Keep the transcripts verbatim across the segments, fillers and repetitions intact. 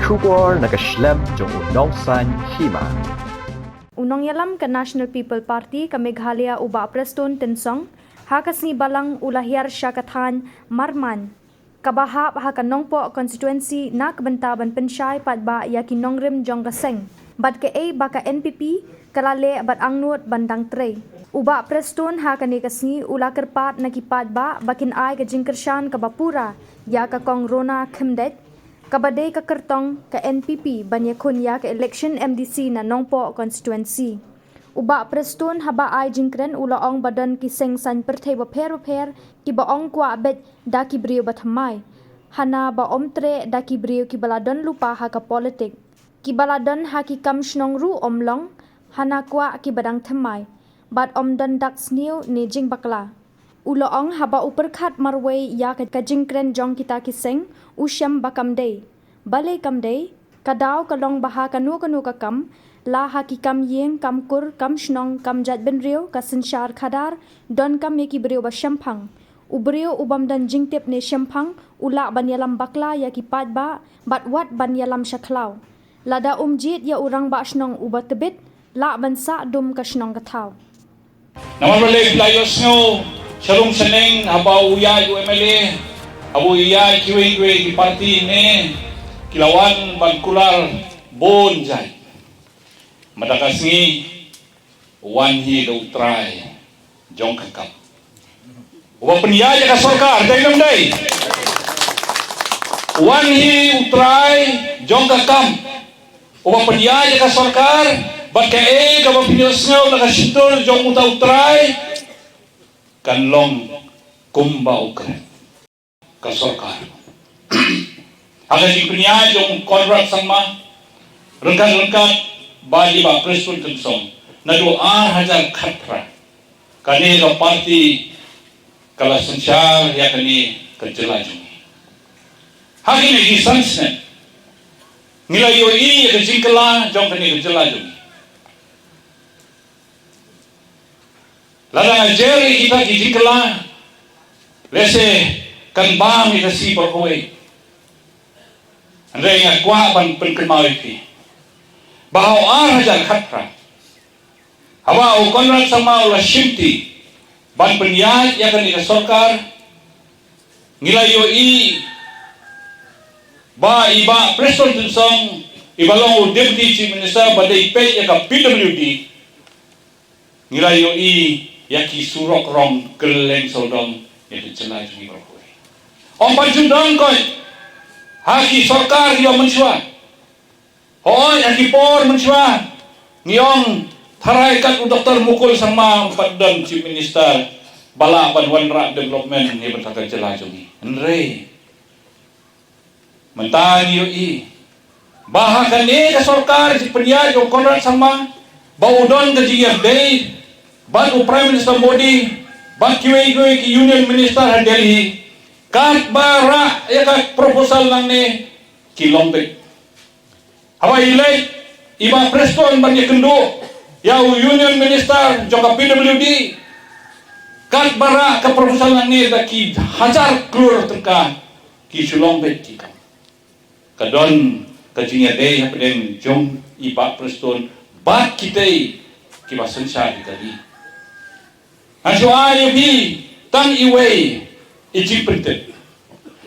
Khubor na ka shlem jong u Nongsaiñ Hima. U nongïalam ka National People Party ka Meghalaya u Bah Prestone Tynsong, ha ka sngi Balang u la hiar sha ka thaiñ Marmain, kaba hap ha ka Nongpoh constituency na ka bynta ban pynshai paidbah ïa ki nongrim jong ka seng bad kaei ba ka N P P ka la leh bad angnud ban dang trei. U Bah Prestone ha kane ka sngi u la kyrpad na ki paidbah ba kin ai ka jingkyrshan kaba pura ïa ka Kong Rona Khymdeit, kaba dei ka kyrtong ka N P P ban ïakhun ïa ka election M D C na Nongpoh constituency. U Bah Prestone haba ai jingkren u la ong ba don ki seng saiñ pyrthei bapher bapher kiba ong kwah beit da ki briew ba thymmai, hana ba ym treh da ki briew kiba la don lypa ha ka politik. Kiba la don ha ki kam shnong ruh ym long, hana kwah kiba dang thymmai, bad ym don dak sniew ne jingbakla. U la ong haba u pyrkhat marwei ïa ka, ka jingkren jong kita ki seng, u shem ba kam dei. Balei kam dei? Ka daw ka long ba ha kano kano ka kam, la ha ki kam ïing, kam kur, kam shnong, kam jaitbynriew, ka synshar khadar, donkam ïa ki briew ba shemphang. U briew u bym don jingtip ne shemphang u lah ban ïalam bakla ïa ki paidbah bad wat ban ïalam sha khlaw. Lada um jied ïa u rangbah shnong uba tbit, lah ban sah dum ka shnong ka thaw. Namar balei phi la ïohsngew sha rung sha neng haba u ïaid u M L A, haba u ïaid kiwei kiwei ki party ne ki la wan ban kular bun jait. Mynta ka sngi wan hi da u trai jong ka kam. Uba pynïaid ïa ka sorkar, dei ne ym dei? Wan hi u trai jong ka kam. Uba pynïaid ïa ka sorkar, bad kaei kaba phin ïohsngew na ka shyntur jong uta u trai kan long kumba u kren. Ka sorkar. Ha ka jingpynïaid jong Conrad Sangma, ryngkat ryngkat bad i Bah Prestone Tynsong, naduh ar hajar khatphra, kane ka party ka la synshar ïa kane ka jylla jong ngi. Ha kine ki san snem ngi la ïohi ïa ka jingkylla jong kane ka jylla jong ngi. Lada nga jer ïa kita ki jingkylla, lehse kan bam ïa ka sngi baroh kawei. Hynrei nga kwah ban pynkynmaw ïa phi ba ha u ar hajar khatphra, haba u Conrad Sangma u la shimti ban pynïaid ïa kane ka sorkar, ngi la ïohi ba i Bah Prestone Tynsong, iba long u Deputy Chief Minister ba dei peit ïa ka P W D, ngi la ïohi ïa ki surok rong kylleng sawdong ïa ka jylla jong ngi baroh kawei. Ym pat ju don koit ha ki sorkar kiba mynshuwa. Hooid, ha ki por mynshuwa ngi ong tharai kat u Doktor Mukul Sangma ym pat don Chief Minister ba lah ban wanrah development ïa bynta ka jylla jong ngi. Hynrei mynta ngi ïohi ba ha kane ka sorkar jingpynïaid jong u Conrad Sangma, ba u don ka jingïadei bad u Prime Minister Modi bad kiwei kiwei ki Union Minister ha Delhi, katba rah ïa ka proposal nangne ki long beit. Haba i leit i Bah Prestone ban ïakynduh ïa u Union Minister jong ka P W D, katba rah ka proposal nangne da ki hajar klur tyngka, ki shu long beit ki kam. Ka don ka jingïadei hapdeng jong i Bah Prestone bad kitei kiba synshar ïa kane. Ngan shu ai ïa phi tang iwei i jingpyntip.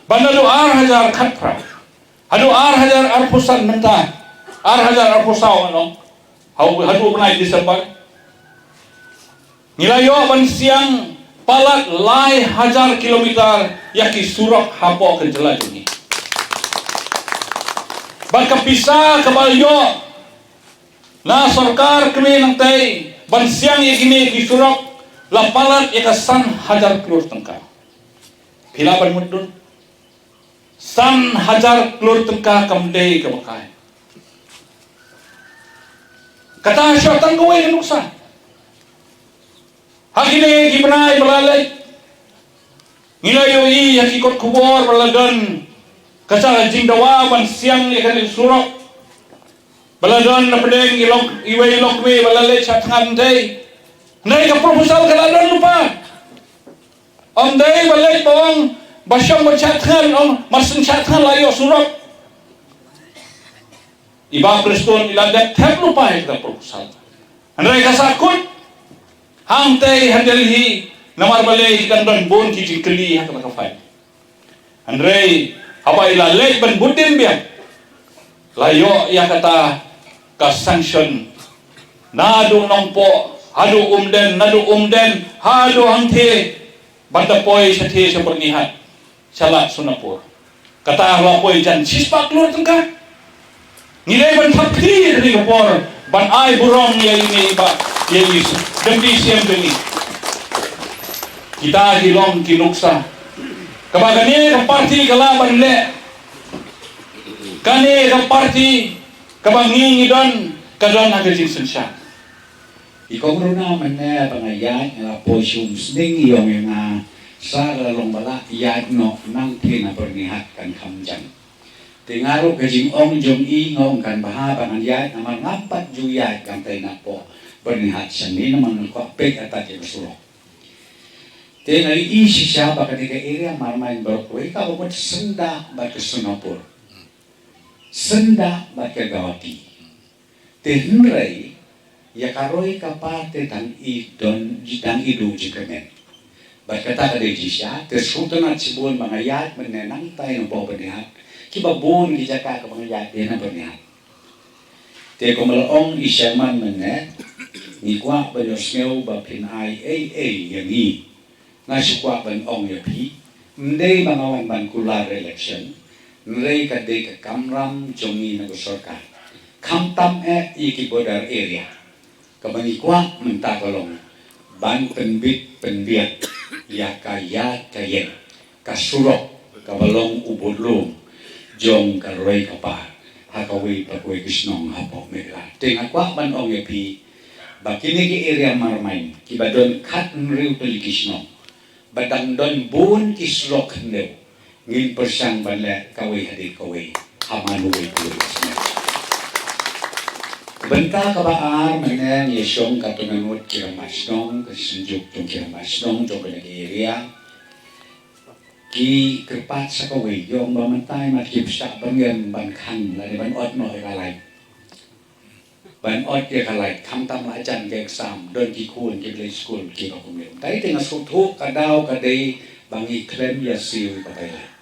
Ba naduh ar hajar khatphra haduh ar hajar arphew san mynta, ar hajar arphew saw ngan ong, haduh, haduh u bnai December, ngi la ïoh ban siang palat lai hajar kilometer ïa ki surok hapoh ka jylla jong ngi. Bad ka pisa kaba la ïoh na sorkar kmie nangtei ban siang ïa kine ki surok la palat ïa ka san hajar klur tyngka. Phi lah ban mutdur, san hajar klur tyngka kam dei kaba kai. Kata shuwa tang kawei ka nuksa. Ha kine ki bnai ba la leit, ngi la ïohi ha ki kot khubor ba la don ka jingdawa ban siang ïa kane ka surok. Ba la don na pdeng i lok, iwei i lok, iwei ba la leit shah thngan dei. Hynrei ka proposal ka la don lypa. Ym dei ba leit ba ong ba shong ban shah thngan, ong mar shu shah thngan la ïoh surok. I Bah Prestone i la dep thep lypa ïa kata ka proposal. Hynrei ka sahkut hangtei ha Delhi namar balei kan don bun ki jingkylli ha kata ka file. Hynrei haba i la leit ban bud dien biang, la ïoh ïa kata ka sanction naduh Nongpoh haduh Umden, naduh Umden haduh hangtei, ban da poi shatei sha Byrnihat, sha Lad Sonapur. Kata la poi jan shispah klur tyngka. Ngi dei ban thap kti ha kane ka por ban ai burom ïa ine i Bah, ïa i Deputy C M jong ngi. Kita ki long ki nuksa kaba kane ka party ka lah ban leh. Kane ka party kaba ngi ngi don, ka don ha ka jingsynshar. I Kong Runa mynne ba nga ïaid, nga la poi sha Umsning, i ong ïa nga, sa la long ba lah ïaid noh nangtei na Byrnihat kan kham jan. Te nga ruh ka jingong jong i nga ong kan bha ba ngan ïaid namar ngam pat ju ïaid kan tei na poh Byrnihat shane namar nga kwah peit atat ïa ka surok. Te nga ïohi shisha ba kane ka area Marmain baroh kawei ka bamut syndah bad ka Sonapur, syndah bad ka Guwahati. Te hynrei ïa ka roi ka par te dang i don, dang i duh jingkyrmen. Bad kata ka dei shisha, te sngewtynnat shibun ba nga ïaid mynne nangtei na poh Byrnihat. Kiba bun ki jaka kaba nga ïaid dei na Byrnihat. Te kumba la ong i chairman mynne, ngi kwah ban ïohsngew ba phin ai ei ei ïa ngi. Nga shu kwah ban ong ïa phi, ym dei ba nga wan ban kular election, hynrei ka dei ka kamram jong ngi na ka sorkar. Khamtam eh ïa ki border area. Kaba ngi kwah mynta ka long ban pynbit pynbiang ïa ka ïaid ka ïeng, ka surok kaba long u budlum jong ka roi ka par ha kawei pa kawei ka shnong hapoh Meghalaya. Te nga kwah ban ong ïa phi ba kine ki area Marmain kiba don khathynriew tylli ki shnong, ba dang don bun ki surok khyndew, ngin pyrshang ban leh kawei hadien kawei ha man uwei pa uwei u snem. Bynta kaba ar, mynne ngi ïa shong katto katne ngut ki rangbah shnong, ka synjuk jong ki rangbah shnong jong kane ka area, ki kyrpad sa kawei, ki ong ba mynta i mat ki pyrshah ban ngim ban khang lane ban ot noh ïa ka light. Ban ot ïa ka light, khamtam la jan ka exam, don ki khun kiba leit skul kiba kumne. Te nga sngewthuh ka daw ka dei ba ngi khlem ïa siew ïa ka bai light.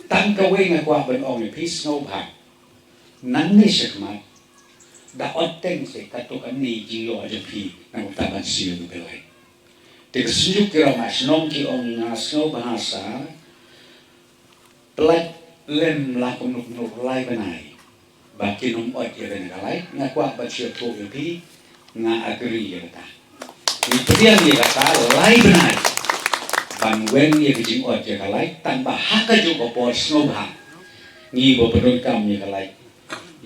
Tang kawei nga kwah ban ong ïa phi, sngewbha nangne shakhmat da ot teng seh katto katne jingïoh jong phi na ka bynta ban siew ïa ka bai light. Te ka synjuk ki rangbah shnong ki ong nga sngewbha sa, pyllait lem la kumno kumno lai bnai ba kin ym ot ïa kane ka light. Nga kwah ban shu ïathuh ïa phi, nga agree ïa kata. Ngi pdiang ïa kata lai bnai ban weng ïa ka jingot ïa ka light, tang ba ha kajuh ka por sngewbha ngi ba pyndonkam ïa ka light,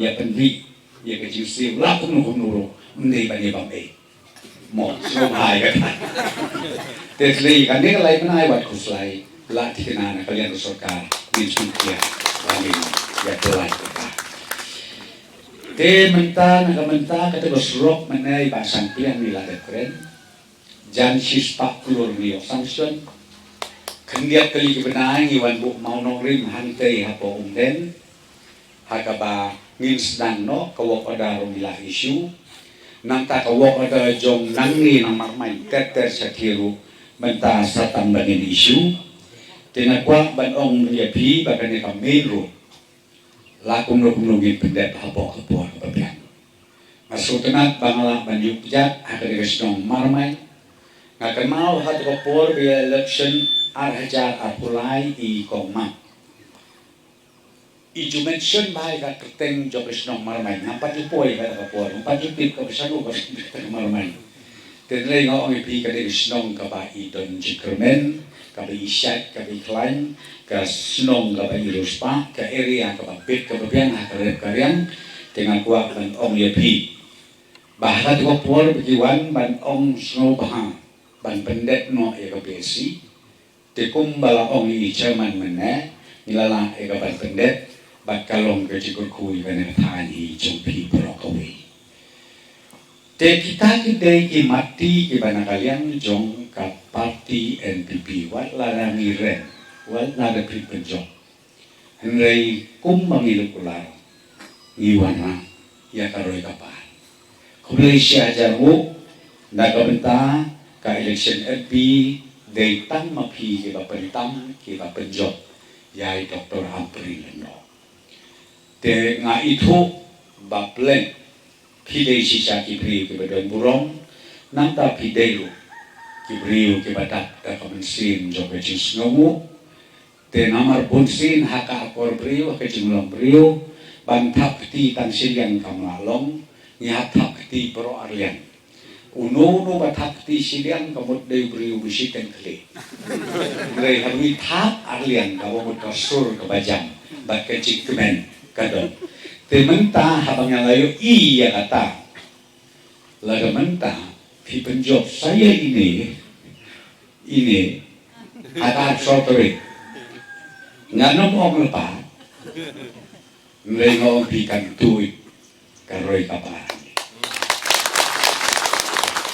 ïa pynbit ïa ka jingsiew la kumno kumno ruh, ym dei ban ïa bam ei. Mo, sngewbha ïa kata. Te thlei kane ka lai bnai wat khuslai, la thikna na ka liang ka sorkar, ngin sngewthuh ïa, ba ngin ïa pynlait kata. Te mynta na ka mynta kata ka surok mynne i Bah Shangpliang ngi la dep kren. Jan shispah klur ngi ïoh sanction. Khyndiat tylli ki bnai ngi wan buh mawnongrim hangtei hapoh Umden. Ha kaba ngin sdang noh ka work order ruh ngi la issue. Nangta ka work order jong nangne na Marmain ter ter sha Khie ruh mynta sa tang ba ngin issue. Te nga kwah ban ong ïa phi ba kane ka main road la kumno kumno ngin pyndep hapoh ka por kaba biang. Nga sngewtynnat ba nga lah ban ïuh kjat ha kane ka shnong Marmain. Nga kynmaw ha kata ka por ba ïa election ar hajar arphew lai i Kong Mat i ju mention bha ïa ka kyrteng jong ka shnong Marmain. Ngam pat ju poi ha kata ka por, ngam pat ju tip kaba shano ka shnong Marmain. Te hynrei nga ong ïa phi, ka dei ka shnong kaba i don jingkyrmen, kaba i shait, kaba i khlaiñ, ka shnong kaba i riewspah, ka area kaba bit kaba biang ha ka rep ka riang. Te nga kwah ban ong ïa phi ba ha kata ka por ba ki wan ban ong sngewbha ban pyndep noh ïa ka B S C. Te kumba la ong i chairman mynne, ngi la lah ïa ka ban pyndep bad ka long ka jingkyrkhu ïa kane ka thaiñ hi jong phi baroh kawei. Te kita ki dei ki matti kiba na ka liang jong ka party N P P, wat lada ngi rem, wat lada phi pynjop. Hynrei kumba ngi la kular, ngi wanrah ïa ka roi ka par. Khublei shihajar nguh. Na ka bynta ka election M P dei tang ma phi kiba pyntam kiba pynjop ïa i Doctor Ampareen Lyngdoh. Te nga ithuh ba pleng phi dei shisha ki briew kiba don burom, nangta phi dei ruh ki briew kiba dap da ka mynsiem jong ka jingsngewnguh. Te namar bunsien ha ka akor briew, ha ka jinglong briew, ban thap kti tang shiliang kam lah long, ngi hap thap kti baroh arliang. Uno uno ba thap kti shiliang ka mut dei u briew ba shiteng khlieh. Hynrei haba ngi thap arliang kaba mut ka sur kaba jam bad ka jingkmen ka don. Te mynta haba nga la ïohi ïa kata, lada mynta phi pynjop sa ïa ine, ine, ha ka arphew saw tarik, ngan ym ong lypa. Hynrei nga ong phi kan tuid ka roi ka par.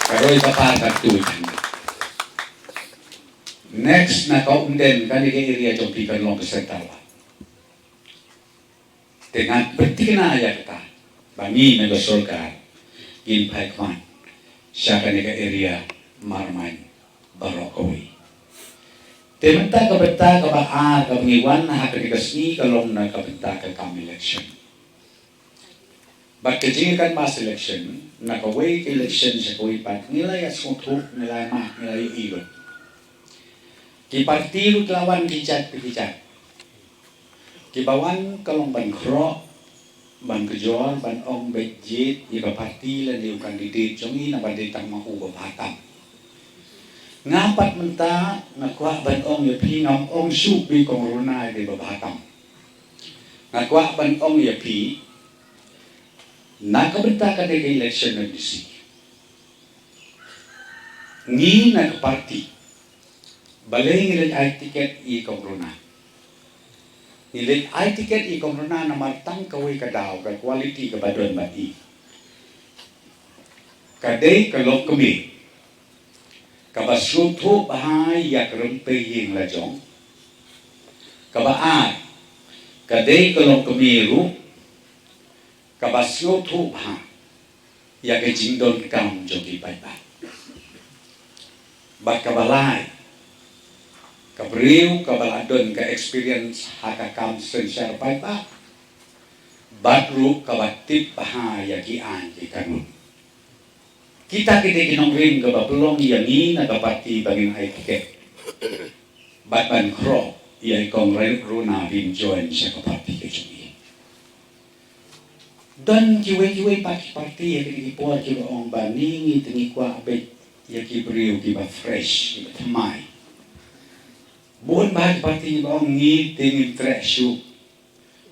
Ka roi ka par kan tuid. Next na ka Umden, kane ka area jong phi kan long ka centre. Te ngan pynthikna ïa kata ba ngi na ka sorkar ngin phai khmat sha kane ka area Marmain baroh kawei. Te mynta ka bynta kaba ar kaba ngi wan ha kane ka sngi ka long na ka bynta ka kam election. Bad ka jingïakhun mass election na kawei ka election sha kawei pat ngi la ïa sngewthuh, ngi la ïa mad, ngi la ïa ïohi lut. Ki parti ruh ki la wan ki jait ki jait. Kiba wan ka long ban khroh, ban kjor, ban ong beit jied ïa ka parti lane u candidate jong ngi, namar dei tang ma u ba bha tam. Nga pat mynta nga kwah ban ong ïa phi, ngam ong shuh ba i Kong Runa dei ba bha tam. Nga kwah ban ong ïa phi na ka bynta kane ka election M D C, ngi na ka parti, balei ngi leit ai tiket ïa i Kong Runa? Ngi leit ai tiket ïa i Kong Runa namar tang kawei ka daw, ka quality kaba don bad i. Ka dei ka longkmie kaba sngewthuh bha ïa ka rympei ïing la jong. Kaba ar, ka dei ka longkmie ruh kaba sngewthuh bha ïa ka jingdonkam jong ki paidbah. Bad kaba lai, ka briew kaba la don ka experience ha ka kam synshar paidbah, bad ruh kaba tip bha ïa ki aiñ ki kanun. Kita ki dei ki nongrim kaba pynlong ïa ngi na ka parti ba ngin ai tiket bad ban khroh ïa i Kong Runa ban join sha ka parti ka jong ngi. Don kiwei kiwei pat ki parti ha kine ki por kiba ong ba ngi te ngi kwah beit ïa ki briew kiba fresh, kiba thymmai. Bun bha ki parti kiba ong ngi te ngim treh shuh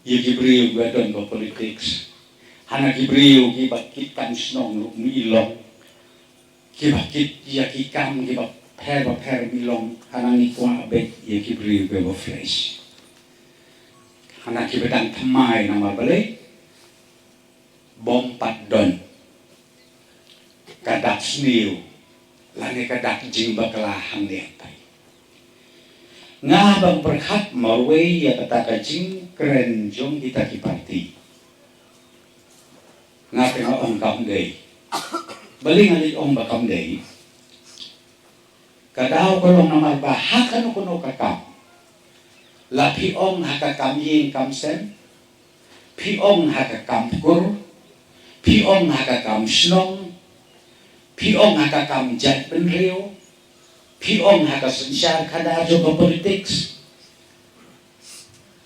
ïa ki briew kiba don ha politics. Hana ki briew kiba kit kam shnong ruh ym i long. Kiba kit ïa ki kam kiba pher ba pher ym i long, hana ngi kwah beit ïa ki briew kiba fresh. Hana kiba dang thymmai, namar balei? Bym pat don ka dak sniew lane ka dak jingbakla hangne hangtai. Nga ban pyrkhat marwei ïa kata ka jingkren jong kita ki parti. Nga te nga ong kam dei. Balei nga leit ong ba kam dei? Ka daw ka long namar ba ha kano kano ka kam, la phi ong ha ka kam ïing kam sem, phi ong ha ka kam kur, phi ong ha ka kam shnong, phi ong ha ka kam jaitbynriew, phi ong ha ka synshar khadar jong ka politics,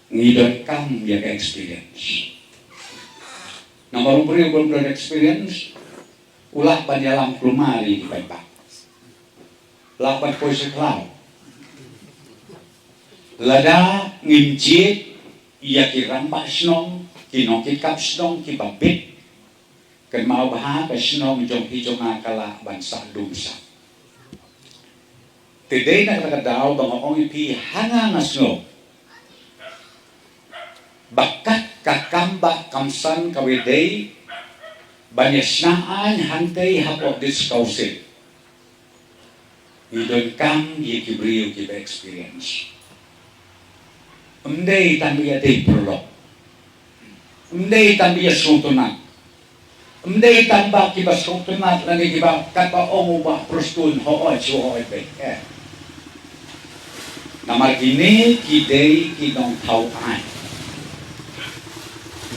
ngi donkam ïa ka experience. Namar u briew bym don experience u lah ban ïalam kulmar ïa ki paidbah, lah ban poi sha khlaw. Lada ngim jied ïa ki rangbah shnong, ki nongkitkam shnong kiba bit, kynmaw bha ka shnong jong phi jong nga ka lah ban sah dum sah. Te dei na kata ka daw ba nga ong ïa phi, ha nga nga sngew ba kat ka kam ba kam san kawei dei ban ïa shna aiñ hangtei hapoh District Council. Ngi donkam ïa ki briew kiba experience. Ym dei tang ïa dei paralok. Ym dei tang ba ïa sngewtynnat. Ym dei tang ba kiba sngewtynnat lane kiba katba ong u Bah Prestone, hooid shu hooid beit. Eh. Namar kine ki dei ki nongthaw aiñ.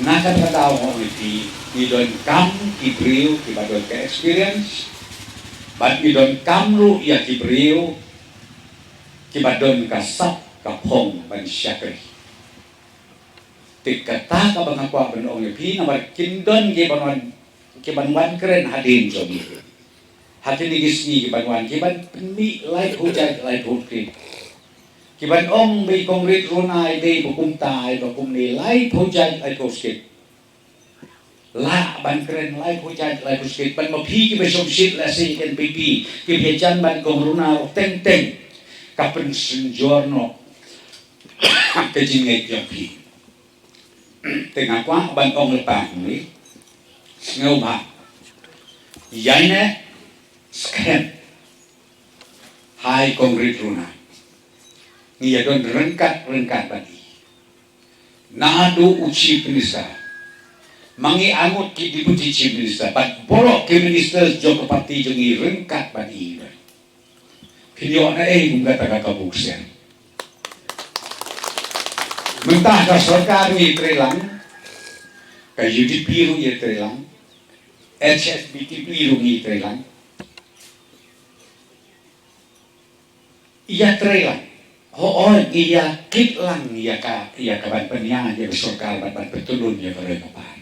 Na kata ka daw nga ong ïa phi, ngi donkam ki briew kiba don ka experience, bad ngi donkam ruh ïa ki briew kiba don ka sap ka phong ban shakri. Te kata kaba nga kwah ban ong ïa phi, namar kin don ki ban wan, ki ban wan kren hadien jong ngi. Ha kine ki sngi ki ban wan, ki ban pynmih laiphew jait laiphew state. Ki ban ong ba i Conrad Runa i dei ba kumta, i ba kumne, laiphew jait laiphew state. Lah ban kren laiphew jait laiphew state, ban ma phi kiba shong sih lehse N P P, kiba ïajan bad i Kong Runa ruh teng teng. Ka pynsynjor noh ka jingngeit jong phi. Te nga kwah ban ong lypa hangne, sngewbha ïaineh skhem ha i Conrad Runa. Ngi ïa don ryngkat ryngkat bad i. Naduh u Chief Minister, ma ngi angut ki Deputy Chief Minister bad baroh ki minister jong ka party jong ngi ryngkat bad i. Phin ïoh na ei kum kata ka kabu ksiar. Mynta ka sorkar ngi trei lang, ka U D P ruh ïa trei lang, H S P D P ruh ngi trei lang. Ïa trei lang. Hooid, ngi ïa kit lang ïa ka, ïa ka ban pynïaid ïa ka sorkar bad ban pyntylun ïa ka roi ka par.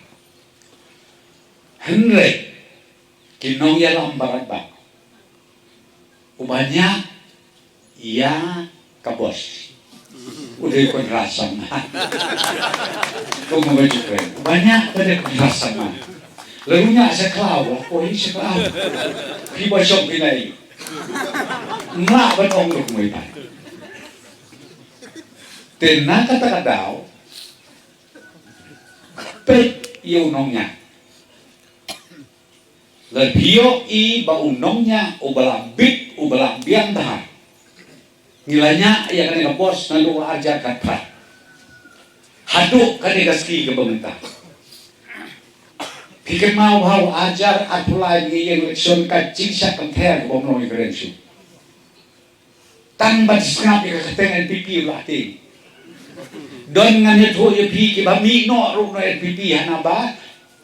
Hynrei ki nongïalam baroh ba, uba ñiah ïa ka bos, u dei u Conrad Sangma. Kumba ju kren, uba ñiah ka dei u Conrad Sangma. Lada u ñiah sha khlaw, u ong sha khlaw. Phi ba shong phi nai. Nga ban ong dok mo i pai. Te na kata ka daw, peit ïa u nongñiah. Lada phi ïohi ba u nongñiah uba la bit, uba la biang bha. Ngi la ñiah ïa kane ka bos naduh arhajar khatphra haduh kane ka sngi kaba mynta. Phi kynmaw ba ha u arhajar arphew lai ngi ïeng election, ka jingshah kynthei kaba ym long ïa ka rian shuh. Tang ban sngap ïa ka kyrteng N P P u la tieng. Don ngan ïathuh ïa phi kiba mih noh ruh na N P P hana ba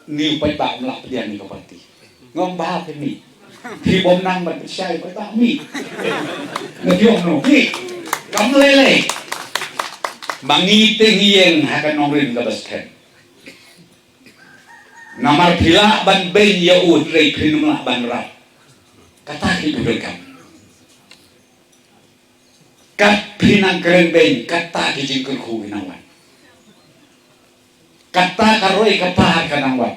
une u paidbah um lah pdiang ïa ka party. Nga ong ba ha phi mih. Phi bym nang ban pynshai paidbah mih. Nga tieng noh phi. Kam lei lei. Ma ngi te ngi ïeng ha ka nongrim kaba skhem. Namar phi lah ban beiñ ïa u hynrei phin ym lah ban rat. Kata ki bun donkam. Kat phi nang kren beiñ, kata ki jingkyrkhu ki nang wan. Kata ka roi ka par ka nang wan.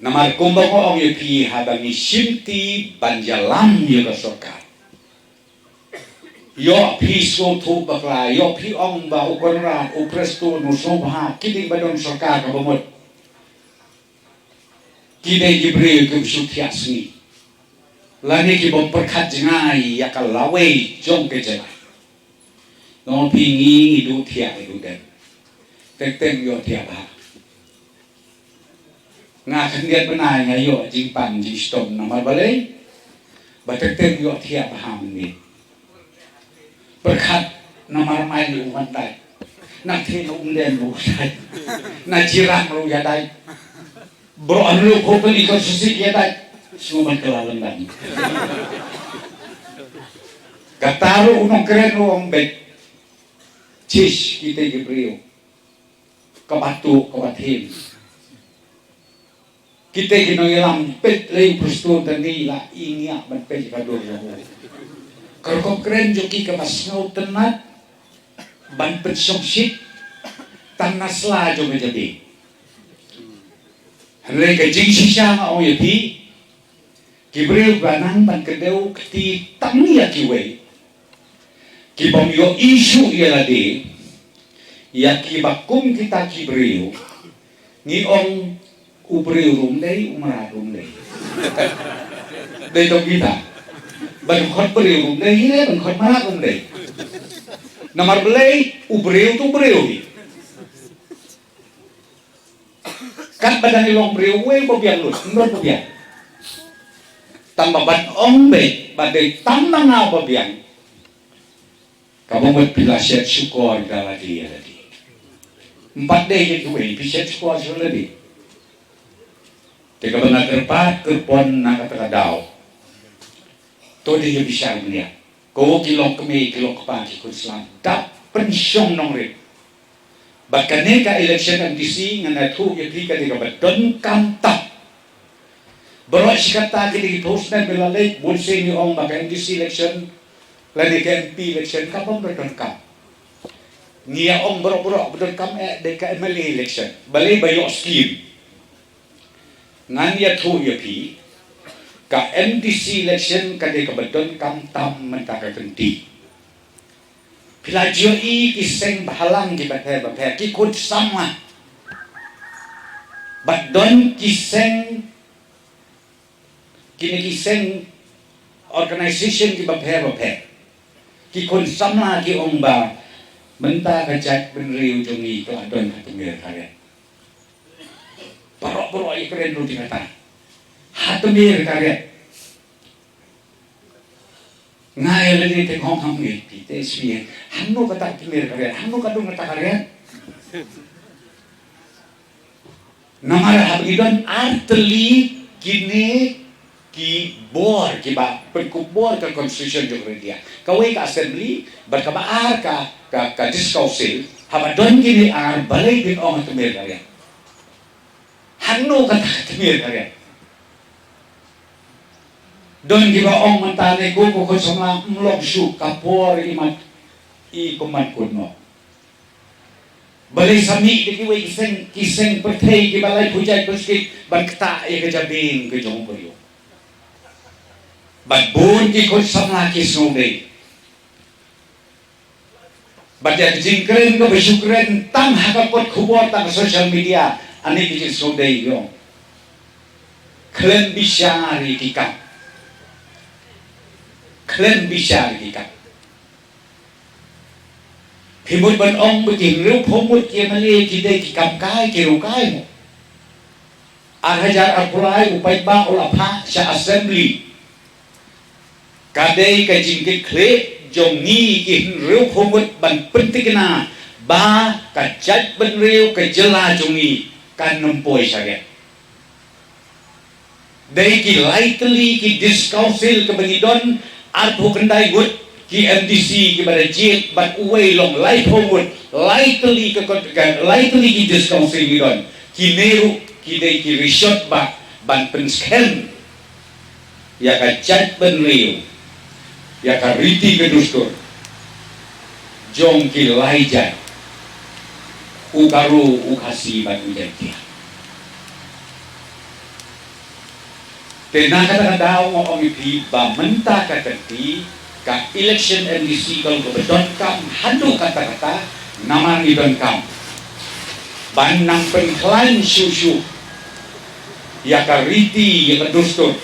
Namar kumba nga ong ïa phi, haba ngi shimti ban ïalam ïa ka sorkar, ïoh phi sngewthuh bakla, ïoh phi ong ba u Conrad, u Prestone, u Sngewbha, ki dei ba don sorkar kaba mut. Ki dei ki briew kiba shu thiah sngi lane kiba pyrkhat jngai ïa ka lawei jong ka jylla. Nga ong phi, ngi ngi duh thiah, ngi duh dem. Teng teng ïoh thiah bha. Nga khyndiat bnai nga ïoh jingpang jingshitom, namar balei? Ba teng teng ïoh thiah bha mynmiet. Pyrkhat namar mai ruh u wan dait. Na thie na Umden ruh u dait. Na Jirang ruh ïa dait. Baroh hynriew phew tylli constituency ïa dait. Sngewbha ban kylla lyndan. Kata ruh u nongkren ruh u ong beit. Chish, kita ki briew kaba tuh kaba thim. Kita ki nongïalam, peit lei u Prestone, tang ngi la ïngiah ban peit ka dur jong u. Ka rukom kren jong ki kaba sngewtynnat ban pynshongshit tang na sla jong ka jabieng. Hynrei ka jingshisha nga ong ïa phi, ki briew ba nang ban kdew kti tang ïa kiwei, ki bym ïohi shuh ïa lade, ïa kiba kum kita ki briew, ngi ong u briew ruh ym dei, u mrad ruh ym dei. Dei tang kita. Ban khot briew ruh ym dei hi, ban khot mrad ruh ym dei. Namar balei? U briew tu briew hi. Katba dang i long briew, uwei ba biang lut, ym don ba biang. Tang ba ban ong beit ba dei tang ma nga ba biang, ka bym mut phi la shet shukor da lade ïa lade. Ym pat dei ïa kiwei, phi shet shukor sha lade. Te kaba nga kyrpad kyrpon na kata ka daw, to dei ïa bishar bniah. Ko ki long kmie, ki long kpa, ki khun samla, dap pynshong nongrim. Bad kane ka election M D C ngan ïathuh ïa phi ka dei kaba donkam tam. Baroh shi katta ki dei ki postman ba la leit, bun sien ngi ong ba ka M D C election lane ka M P election ka bym donkam. Ngi ïa ong baroh baroh ba donkam eh dei ka M L A election. Balei? Ba ïoh skim. Ngan ïathuh ïa phi, ka M D C election ka dei kaba donkam tam mynta ka kynti. Phi la ju ïohi ki seng bhalang kiba pher bapher, ki khun samla. Bad don ki seng, kine ki seng organization kiba pher bapher, ki khun samla ki ong ba mynta ka jaitbynriew jong ngi ka la don ha tmier ka riat. Baroh baroh ïa kren ruh ïa kata. Ha tmier ka riat. Nga ïa lade te khong kham ngi phi te sbien. Hangno kata ka tmier ka riat, hangno ka dung kata ka riat. Namar haba ngi don ar tylli kine ki bor kiba pynkup bor ka constitution jong ka India. Kawei ka assembly, bad kaba ar ka, ka, ka district council, haba don kine ar balei phin ong ha tmier ka riat. Hangno kata ka tmier ka riat. Don kiba ong mynta ne ko ko khun samla ym long shuh ka por i mat i kumban kut noh. Balei sa mih da kiwei ki seng, ki seng pyrthei kiba laiphew jaitbynriew ban ktah ïa ka jabieng ka jong u briew. Bad bun ki khun samla ki sngewdei. Bad ïa ka jingkren kaba shu kren tang ha ka kot khubor tang ha social media, ani ki jingsngewdei ïong. Khlem bishar ïa ki kam. Khlem bishar ïa ki kam. Phi mut ban ong ba ki hynriewphew ngut ki M L A ki dei ki kam kai, ki riew kai mo. Ar hajar arphew lai u paidbah u la phah sha assembly. Ka dei ka jingkitkhlieh jong ngi ki hynriewphew ngut ban pynthikna ba ka jaitbynriew ka jylla jong ngi kan ym poi sha riat. Dei ki lai tylli ki district council kaba ngi don, arphew khyndai ngut ki M D C kiba da jied bad uwei long laiphew ngut, lai tylli ka kot, ka lai tylli ki district council ngi don. Kine ruh ki dei ki rishot ba ban pynskhem ïa ka jaitbynriew, ïa ka riti ka dustur jong ki lai jait, u Garo, u Khasi bad u Jaiñtia. Te na kata ka daw nga ong ïa phi ba mynta ka kynti ka election M D C ka long kaba donkam haduh katta katta, namar ngi donkam ban nang pynkhlaiñ shuh shuh ïa ka riti, ïa ka dustur,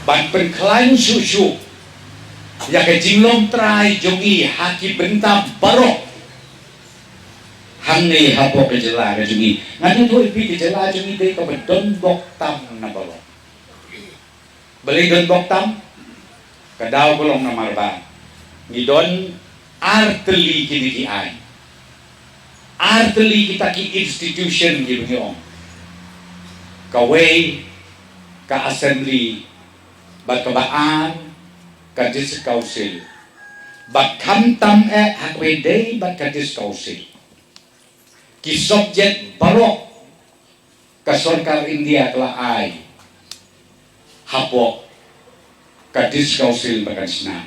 ban pynkhlaiñ shuh shuh ïa ka jinglong trai jong ngi ha ki bynta baroh. Hangne hapoh ka jylla ka jong ngi, ngan ïathuh ïa phi, ka jylla jong ngi dei kaba don bok tam na baroh. Balei don bok tam? Ka daw ka long namar ba ngi don ar tylli kine ki aiñ, ar tylli kita ki institution kiba ngi ong. Kawei ka assembly, bad kaba ar ka district council, bad khamtam eh ha kaba ïadei bad ka district council, ki subject baroh ka sorkar India ka la ai hapoh ka district council ba kan shna.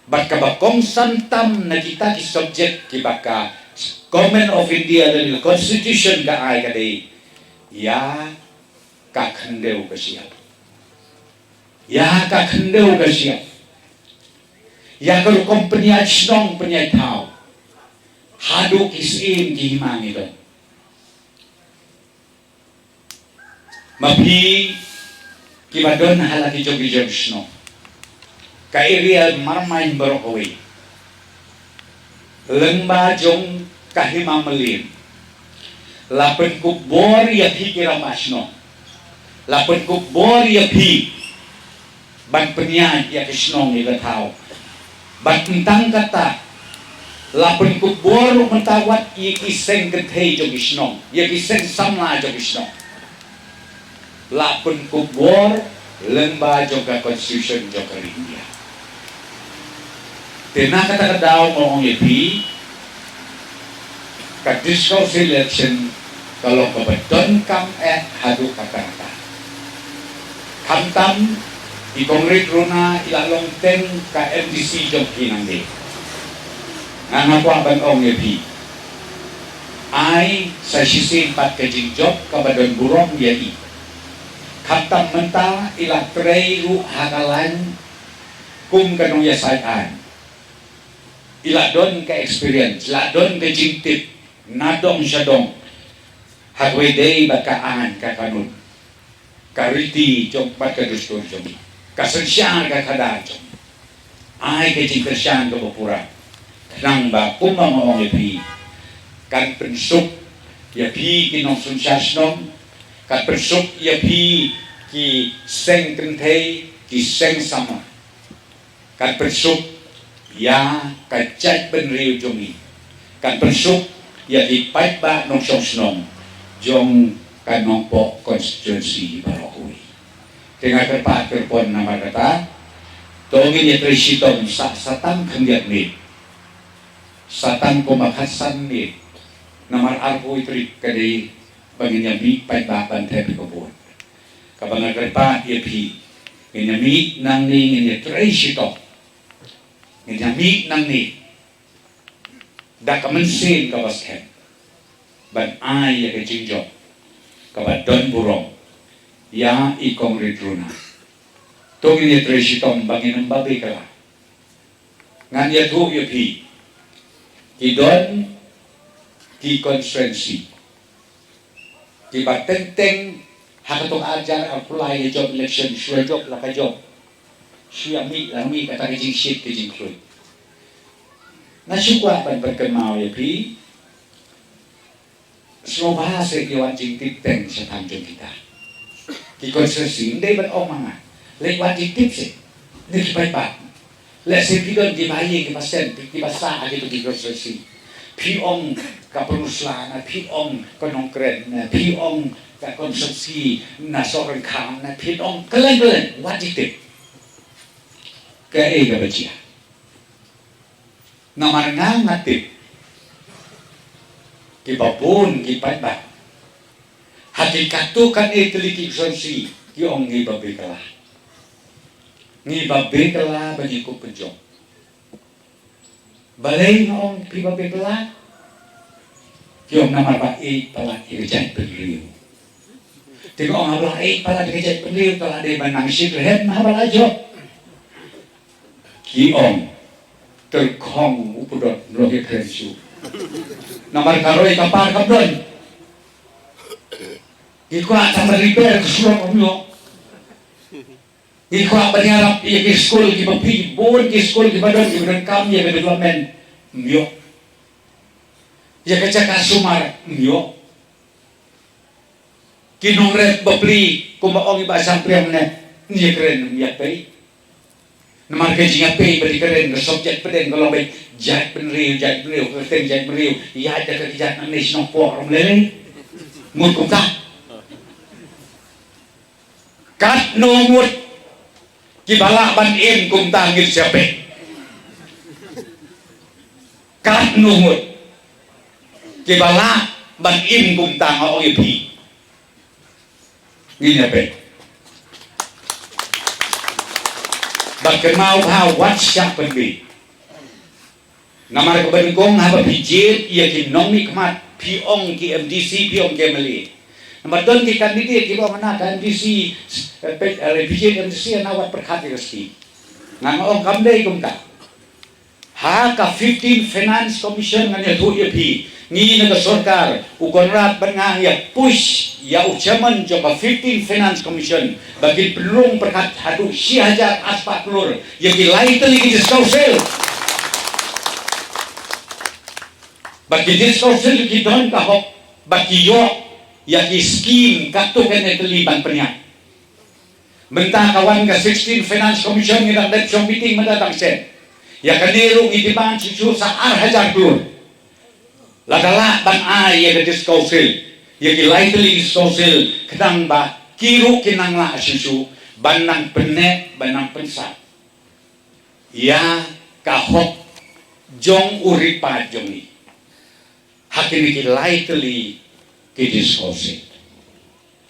Bad kaba kongsan tam na kita ki subject kiba ka Government of India lane ka Constitution ka ai ka dei ïa ka khyndew ka shyiap. Ïa ka khyndew ka shyiap. Ïa ka rukom pynïaid shnong pynïaid thaw. Haduh ki syiem ki hima ngi don. Ma phi kiba don ha la ki jong ki jong shnong, ka area Marmain baroh kawei, lyngba jong ka hima Mylliem, La pynkup bor ïa phi ki rangbah shnong. La pynkup bor ïa phi ban pynïaid ïa ka shnong ïa ka thaw. Bad tang kata, la pynkup bor ruh mynta wat ïa ki seng kynthei jong ki shnong, ïa ki seng samla jong ki shnong. La pynkup bor lyngba jong ka constitution jong ka ri India. Te na kata ka daw nga ong ïa phi, ka district council election ka long kaba donkam eh haduh katta katta. Khamtam i Conrad Runa i la long teng ka M D C jong phi nangne. Nga nga kwah ban ong ïa phi, ai sa shisien pat ka jingjop kaba don burom ïa i. Khamtam mynta i la trei ruh ha ka lain kum ka nongïasaid aiñ. I la don ka experience, la don ka jingtip na dong sha dong, ha kawei dei bad ka aiñ ka kanun, ka riti jong bad ka dustur jong i, ka synshar ka khadar jong i. Ai ka jingkyrshan kaba pura, khnang ba kumba nga ong ïa phi, kan pynsuk ïa phi ki nongsynshar shnong, kan pynsuk ïa phi ki seng kynthei, ki seng samla. Kan pynsuk ïa ka jaitbynriew jong i. Kan pynsuk ïa ki paidbah nongshong shnong jong ka Nongpoh constituency baroh kawei. Te nga kyrpad kyrpon namar kata, to ngin ïa trei shitom sa, sa tang khyndiat miet, sa tang kumba khatsan miet. Namar arphew tarik ka dei ba ngin ïa mih paidbah ban thep ïa ka vote. Kaba nga kyrpad ïa phi, ngin ïa mih nangne, ngin ïa trei shitom. Ngin ïa mih nangne da ka mynsiem kaba skhem ban ai ïa ka jingjop kaba don burom ïa i Conrad Runa. To ngin ïa trei shitom ba ngin ym babe kylla. Ngan ïathuh ïa phi, ki don ki constituency kiba teng teng ha kato ka arhajar arphew lai ïa jop election, shu ïa jop la ka jop, shu ïa mih la mih, kata ka jingshit ka jingkhlaiñ. Nga shu kwah ban pynkynmaw ïa phi, sngewbha seh ïa wat jingtip teng shaphang jong kita ki constituency. Ym dei ban ong ma nga, leit wat jingtip seh na ki paidbah. Lehse phi don kiba ïing kiba sem, phi kiba sah ha kito ki constituency. Phi ong ka Pynursla, na phi ong ka Nongkrem, na phi ong ka constituency na Sohryngkham, na phi ong kylleng kylleng, wat jingtip. Kaei kaba jia? Namar nga nga tip kiba bun ki paidbah ha ki katto katne tylli ki constituency ki ong ngi babe kylla. Ngi babe kylla ba ngi kup pynjop. Balei nga ong phi babe kylla? Ki ong namar ba ïeit palat ïa ka jaitbynriew. Te nga ong haba la ïeit palat ïa ka jaitbynriew, te la dei ban nang shitrhem haba la jop. Ki ong, tyrkhong u pudot, ym long ïakren shuh. Namar ka roi ka par kam don. Ki kwah tang ban repair ka surok, ym ïoh. Ki kwah ban ïarap ïa ki skul kiba phi, bun ki skul kiba don, kiba donkam ïa ka development, ym ïoh. Ïa ka jaka sumar, ym ïoh. Ki nongrep bapli, kumba ong i Bah Shangpliang ne, ym ïakren, ym ïapei. Namar ka jingïapei bad ïakren ka subject pdeng ka long beit jaitbynriew, jaitbynriew, ka kyrteng jaitbynriew ïaid da ka kjat nangne shnong pok ram lei. Mut kumta. Katno ngut kiba lah ban im kumta ngin sa peit. Katno ngut kiba lah ban im kumta, nga ong ïa phi. Ngin ïa peit. Bad kynmaw bha, wat shah pynbeit. Namar kaba nyngkong haba phi jied ïa ki nongmihkhmat, phi ong ki M D C, phi ong ki M L A. Namar don ki candidate kiba ong hana ka M D C, eh, phi, eh, phi jied M D C hana wat pyrkhat ïa ka scheme. Nga nga ong kam dei kumta. Ha ka fifteen Finance Commission ngan ïathuh ïa phi, ngi na ka sorkar, u Conrad bad nga ngi ïa push ïa u chairman jong ka fifteen Finance Commission ba kin pynrung pyrkhat haduh shi hajar arspah klur ïa ki lai tylli ki District Council. Ba ki District Council ki don ka hok Ba ki ïoh ïa ki skim katto katne tylli ban pynïaid. Mynta ka wan ka sixteen Finance Commission, ngi dang dep shong meeting mynta dang shen. Ïa kane ruh ngi demand shuh shuh sa ar hajar klur. Lada lah ban ai ïa ka District Council, ïa ki lai tylli District Council, khnang ba ki ruh kin nang lah shuh shuh ban nang pynneh, ban nang pynsah ïa ka hok jong u ri paid jong ngi ha kine ki lai tylli ki District Council.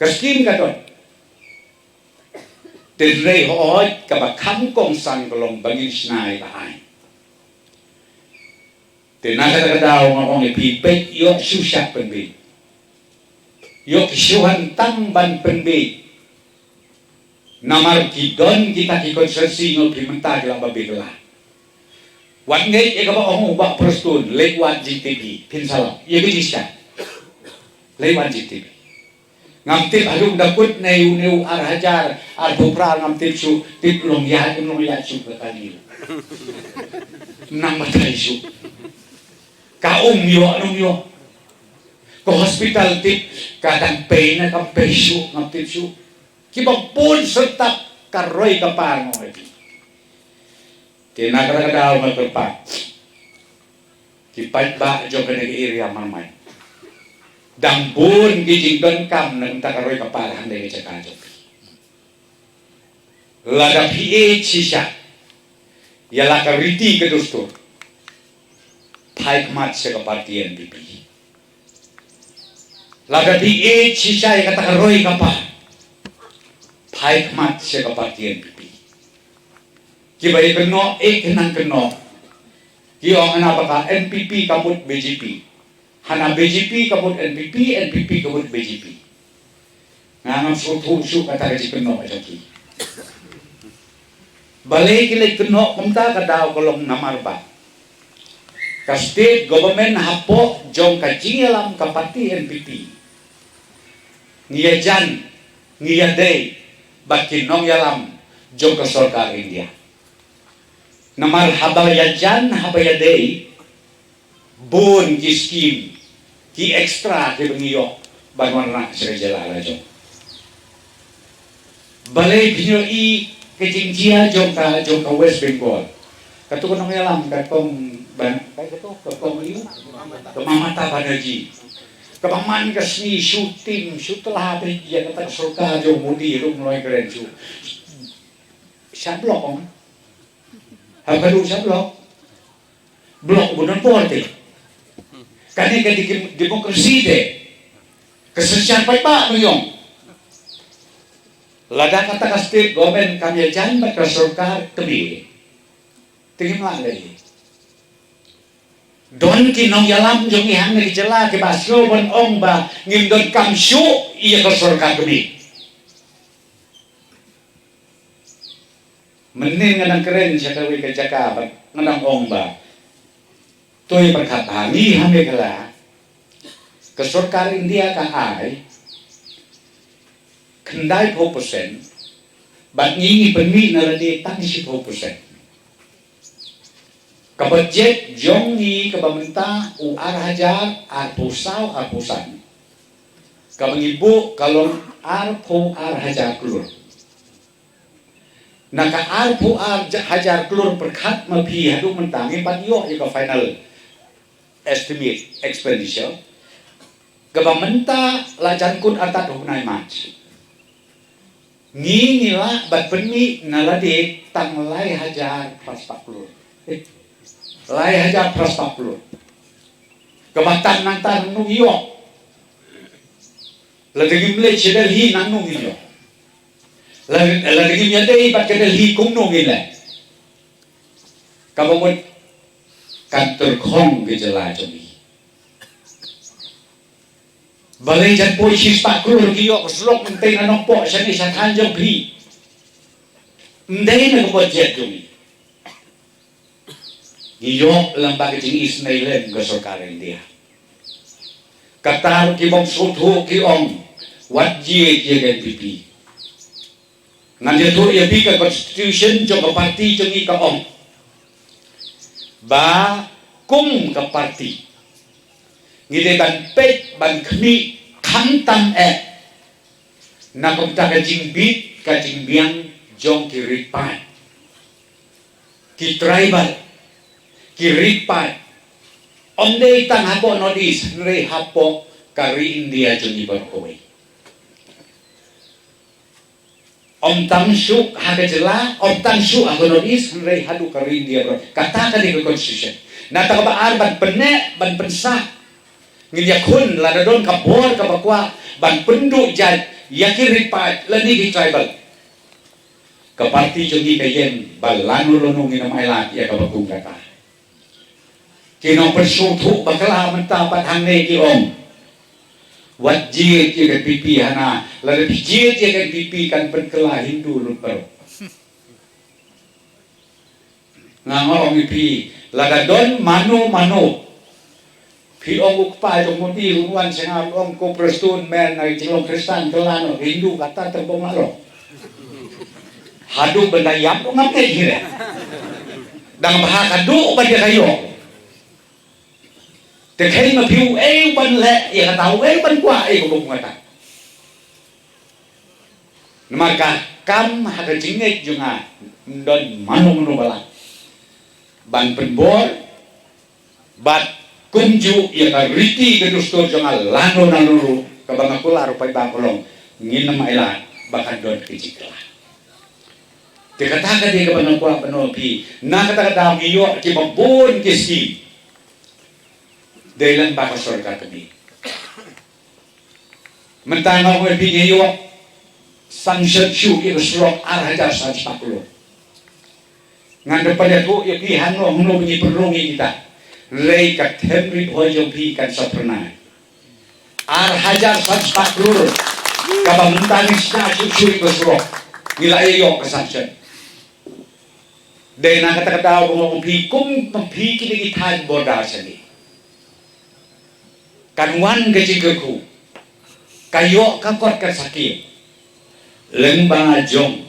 Ka skim ka don. Te hynrei hooid, kaba kham kongsan ka long ba ngin shna ïa ka aiñ. Te na kata ka daw nga ong ïa phi, peit, ïoh shu shah pynbiej. Ïoh shu hap tang ban pynbiej. Namar ki don kita ki constituency, nga ong ïa phi, mynta ki la ba biang la. Wat ngeit ïa kaba ong u Bah Prestone, leit wad jingtip hi, phin sa lap ïa ka jingshisha. Leit wad jingtip hi. Ngam tip haduh da kut ne u, ne u ar hajar arphew phra, ngam tip shuh, tip long ïa, tip long ïa shuh ka kali. Nang batai shuh. Ka um ïoh, nang ïoh. Ka hospital tip ka dang pei ne kam pei shuh, ngam tip shuh. Kiba bun syrtap ka roi ka par, nga ong ïa phi. Te na kata ka daw nga kyrpad, ki paidbah jong kane ka area Mawlai, dang bun ki jingdonkam na ka bynta ka roi ka par hangne ka jaka jong phi. Lada phi ïeit shisha ïa la ka riti ka dustur, phai khmat sha ka party N P P. Lada phi ïeit shisha ïa kata ka roi ka par, phai khmat sha ka party N P P. Kiba ïa kynnoh, ïa kynnoh, kynnoh. Ki ong hana ba ka N P P ka mut B J P. Hana B J P ka mut N P P, N P P ka mut B J P. Nga ngam sngewthuh shuh kata ka jingkynnoh jong ki. Balei ki leit kynnoh kumta? Ka daw ka long namar ba ka state government hapoh jong ka jingïalam ka party N P P, ngi ïajan, ngi ïadei bad ki nongïalam jong ka sorkar India. Namar haba ïajan, haba ïadei, bun ki skim, ki extra kiba ngi ïoh ban wanrah sha ka jylla la jong. Balei phi ïohi ka jingjia jong ka, jong ka West Bengal? Kato ka nongïalam ka kong ban, kato ka kong ïu, ka Mamata Banerjee. Kaba man ka sngi shu tim, shu tla bha ïa kata ka sorkar jong Modi ruh ym loi kren shuh. Sha block ong. Haba ka duh sha block. Block ba don bor te. Kane ka di-, democracy te. Ka synshar paidbah ba ngi ong. Lada kata ka state government kam ïajan bad ka sorkar kmie, te ngim lah lei. Don ki nongïalam jong ngi hangne ka jylla kiba sngew ban ong ba ngim donkam shuh ïa ka sorkar kmie. Mynnin nga dang kren sha kawei ka jaka bad nga dang ong ba, to ïa pyrkhat ha ngi ha Meghalaya, ka sorkar India ka ai khyndaiphew percent, bad ngi ngi pynmih na lade tang shiphew percent. Ka budget jong ngi kaba mynta u ar hajar arphew saw arphew san, kaba ngi buh ka long arphew ar hajar klur. Na ka arphew ar hajar klur pyrkhat ma phi, haduh mynta ngim pat ïoh ïa ka final estimate expenditure, kaba mynta la jan kut artat u bnai March. Ngi ngi lah ban pynmih na lade tang lai hajar phra spah klur. Eh, lai hajar phra spah klur. Kaba tang nangta nangno ngi ïoh? Lada ngim leit sha Delhi nangno ngi ïoh? Lada, lada ngim ïadei bad ka Delhi kumno ngin leh? Kaba mut kan tyrkhong ka jylla jong ngi. Balei jan poi shi spah klur ki ïoh ka surok mynta na Nongpoh shane sha thaiñ jong phi? Ym dei na ka budget jong ngi. Ngi ïoh lyngba ka jingisynei lem ka sorkar India. Kata ruh ki bym sngewthuh ki ong wat jied ïa ka N P P. Ngan ïathuh ïa phi, ka constitution jong ka party jong ngi ka ong ba kum ka party Ngi dei ban peit, ban khmih, khamtam eh na kumta ka jingbit, ka jingbiang jong ki rit paid, ki tribal, ki rit paid. Ym dei tang hapoh North East, hynrei hapoh ka ri India jong ngi baroh kawei. Ym tang shuh ha ka jylla, ym tang shuh ha ka North East, hynrei haduh ka ri India baroh. Kata ka dei ka constitution. Na kata kaba ar, ban pynneh, ban pynsah. Ngin ïakhun, lada don ka bor kaba kwah ban pynduh jait ïa ki rit paid lane ki tribal, ka party jong ngi ka ïeng ba lano lano ngin ym ailad ïa kaba kum kata. Ki nongpynsngewthuh bakla mynta pat hangne ki ong, wat jied ïa ka N P P hana, lada phi jied ïa ka N P P kan pynkylla Hindu lut baroh. Nga ong ïa phi, lada don mano mano, phi ong u kpa jong Modi un wan sha nga, ong ko Prestone, men, ai jinglong Khristan kylla noh Hindu, kata te bym lah long. Haduh ban da ïap ruh ngam ngeit hi re. Dang bha ka duh ban ïa ka ïoh. Te khei ma phi uei u ban leh ïa kata, uei u ban kwah ïa ka bym kata. Namar ka kam ha ka jingngeit jong nga, ym don mano mano ba lah ban pynbor bad kumjuh ïa ka riti ka dustur jong nga lano lano ruh, kaba nga kular ruh paidbah ka long, ngin ym ailad ba kan don ka jingkylla. Te kata ka dei kaba nga kwah ban ong phi, na kata ka daw ngi ïoh kiba bun ki skim. Dei lang ba ka sorkar ka dei. Mynta nga ong ïa phi, ngi ïoh sanction shuh ïa ka surok ar hajar san spah klur. Ngan da pynïathuh ïa phi hangno hangno ba ngi pynrung ïa kita. Hynrei ka them Ri Bhoi jong phi kan sa phyrnai. Ar hajar san spah klur kaba mynta ngi shna shuh shuh ïa ka surok, ngi la ïoh ka sanction. Dei na kata ka daw ba nga ong phi, kum ma phi kine ki thaiñ border sha ngi, kan wan ka jingkyrkhu, ka ïoh ka kot kan sa kiew. Lyngba jong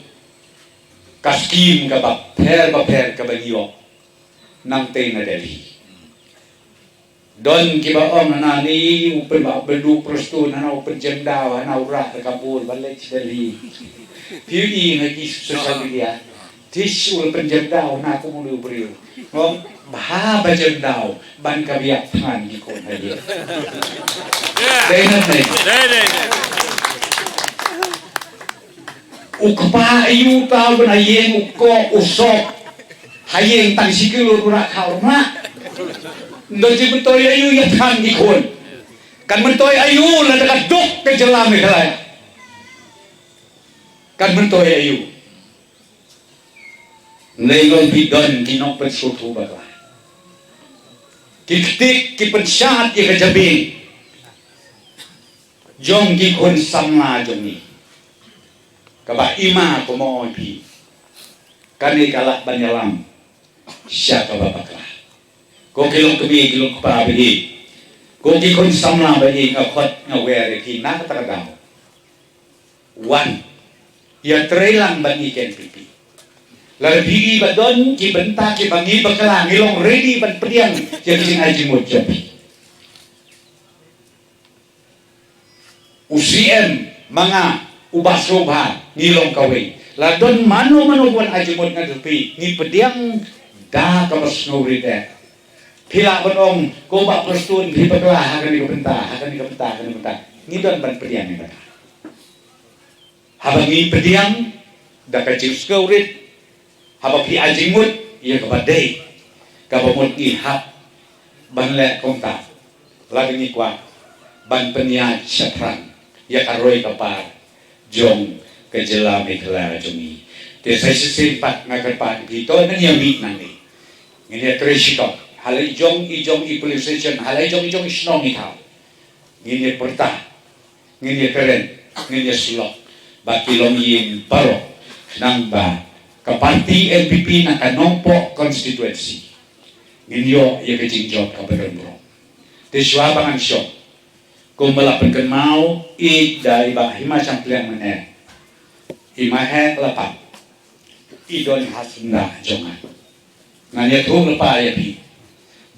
ka skim kaba pher bapher kaba ngi ïoh nangtei na Delhi. Don kiba ong hana, ni u pynbha byndu Prestone hana, u pynjem daw hana, u rah da ka bor ba leit sha Delhi. Phi ïohi na ki social media. Tish, u la pynjem daw hana kum u briew. Ngong bha ba jem daw ban ka biak thngan ki khun ha ïing. Dei na ne. Dei, dei, dei. U kpa aïu tau ban ha ïing, u koh u sop ha ïing tang shi kilo u rah khaw rah. Ndo jingmyntoi aïu ïa thngan ki khun? Kan myntoi aïu lada ka duk ka jylla Meghalaya? Kan myntoi aïu? Ngi long phi don ki nongpynsngewthuh bakla, ki ktik ki pynshad ïa ka jabieng jong ki khun samla jong ngi. Kaba ima, kumno phi, kane ka lah ban ïalam sha kaba bakla. Ko ki long kmie ki long kpa ba ïeit, ko ki khun samla ba ïeit, nga khot nga wer ïa phi na kata ka daw. Wan, ïatrei lang bad ngi ka N P P. Lada phi i ba don ki bynta kiba ngi bakla, ngi long ready ban pdiang ïa ki jingai jingmut jong phi. U C M ma nga, u Bah Sniawbhalang, ngi long kawei. Lada don mano mano ban ai jingmut na ka N P P, ngi pdiang da kaba sngewrit eh. Phi lah ban ong, ko Bah Prestone, phi bakla ha kane ka bynta, ha kane ka bynta, ha kane ka bynta. Ngi don ban pdiang ïa kata. Haba ngi pdiang da ka jingsngewrit, haba phi ai jingmut ïa kaba dei, kaba mut ngi hap ban leh kumta. Lada ngi kwah ban pynïaid shaphrang ïa ka roi ka par jong ka jylla Meghalaya jong ngi. Te sa shisien pat nga kyrpad ïa phi, to ngin ïa mih nangne, ngin ïatrei shitom ha la i jong i jong i polling station, ha la i jong i jong i shnong i thaw. Ngin ïa pyrta, ngin ïa kren, ngin ïa shlok bad ki longïing baroh, khnang ba ka party N P P na ka Nongpoh constituency ngin ïoh ïa ka jingjop kaba don burom. Te shuwa ba ngan shong, kumba la pynkynmaw ïa i da i Bah Hima Shyam Pliang mynne, i Maheh la pat, i don ha syndah jong nga. Ngan ïathuh lypa ïa phi.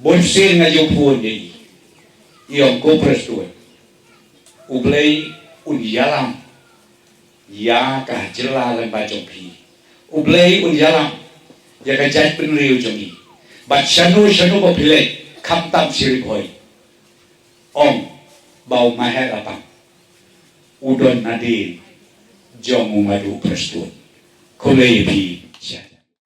Bun sien nga ju phone ïa i. ïong ko Prestone, U Blei un ïalam ïa ka jylla lyngba jong phi. U Blei un ïalam ïa ka jaitbynriew jong ngi. Bad shano shano ba phi leit, khamtam shi Ri Bhoi, ong ba u Maher Lapang u don nadien jong u Madu Prestone. Khublei ïa phi.